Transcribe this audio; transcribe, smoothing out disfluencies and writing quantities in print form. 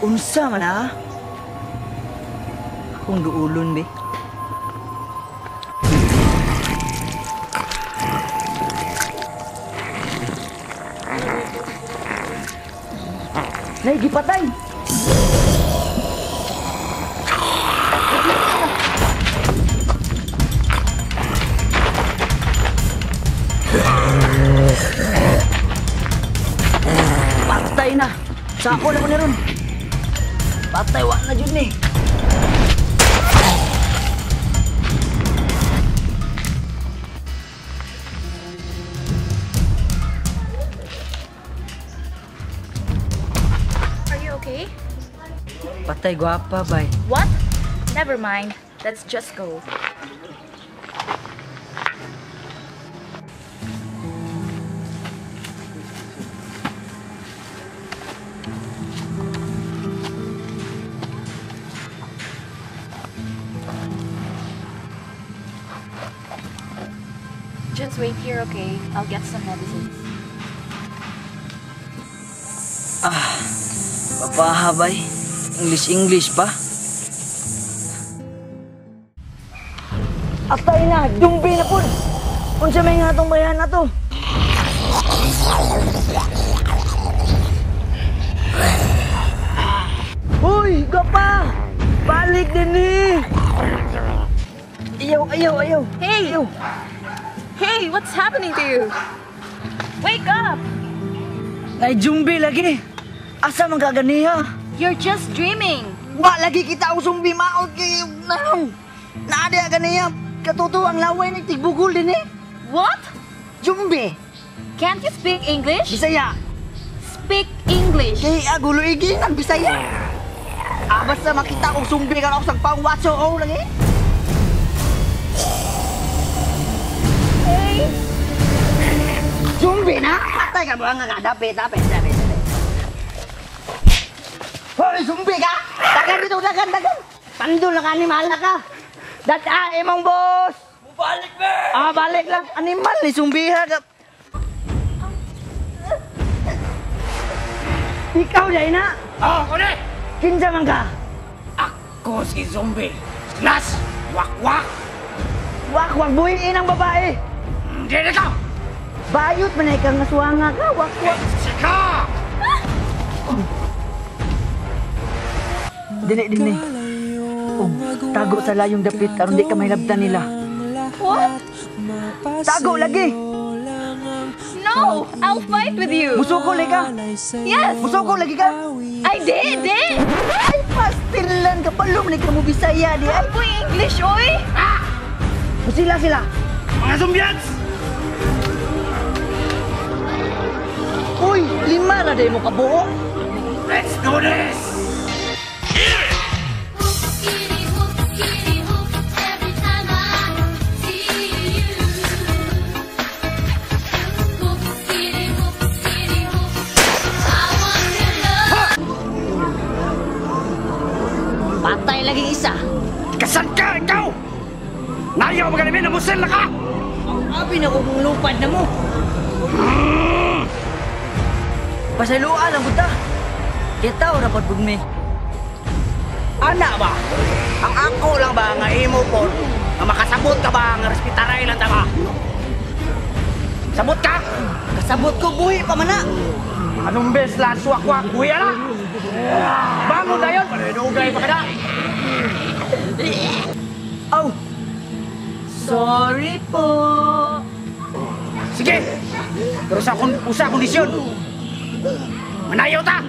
Unsa man ah? Akong duulon be. Nay, gipatay! Patay na! Sako na ko na ron! Patay, wa na dyan eh! Are you okay? Patay, guwapa, bay. What? Never mind. Let's just go. Just wait here, okay? I'll get some medicines. Ah, papaha, bay. English, English pa. Atay na, dumbi na po. Unsa may nga itong bayan na to? Uy, gapa! Balik din ni! Ayaw, ayaw, ayaw! Hey! Ayaw. Hey, what's happening to you? Wake up! Ay, jumbi lagi! Asa man kaganiha? You're just dreaming! Wa lagi kita ang zumbi maot kay naong! Naadi ang ganiha! Katuto ang laway ni tigbugol din eh! What? Jumbi! Can't you speak English? Bisaya! Speak English! Kay agulo igi ang Bisaya! Ah, basta makita kong zumbi ka ako sa pangwaso oh lagi! Hey! Zumbi na! Patay ka ba nga ka? Dapit, dapit, dapit, dapit. Hoy, zumbi ka! Dagan dito, dagan, dagan! Pandol na ka, animal na ka! Dada, imong boss! Balik be! Ah, balik lang. Animal ni zumbi ha. Ikaw dai na. Oh, kone. Kinsa man ka? Ako si zombie. Slash wakwak. Wakwak buhiin ang babae. Hindi na ka. Bayot man ay kang aswanga ka, wakwak. Sika. Dili dili. Oh, tago sa layong dapit aron di ka mahilabtan nila. What? Tago lagi. No! I'll fight with you! Musuko lagi ka. Yes! Musuko lagi ka. I did! Did! Ay, pastilan ka palum ni ka mo Bisaya di ay. Uy, English, oy! Ah! Musila sila. Mga zombians! Uy, lima na day mo kabuo. Let's do this! Patay lagi isa. Kasan ka, ikaw? Nayaw ba ka namin? Namusil na ka! Abi na kung lupad na mo. Pasayloan lang punta. Kita o dapat bugmi. Ana ba? Ang ako lang ba nga imo po? Nga makasabot ka ba? Nga respetaray lang ta ba? Sabot ka? Kasabot ko, buhi pa man na. Anong bes lang suwak-wak, buhi na! Bangon na yun! Panunugay pa ka na! Aw! Sorry po! Sige! Pero sa usa kondisyon! Manayaw ta!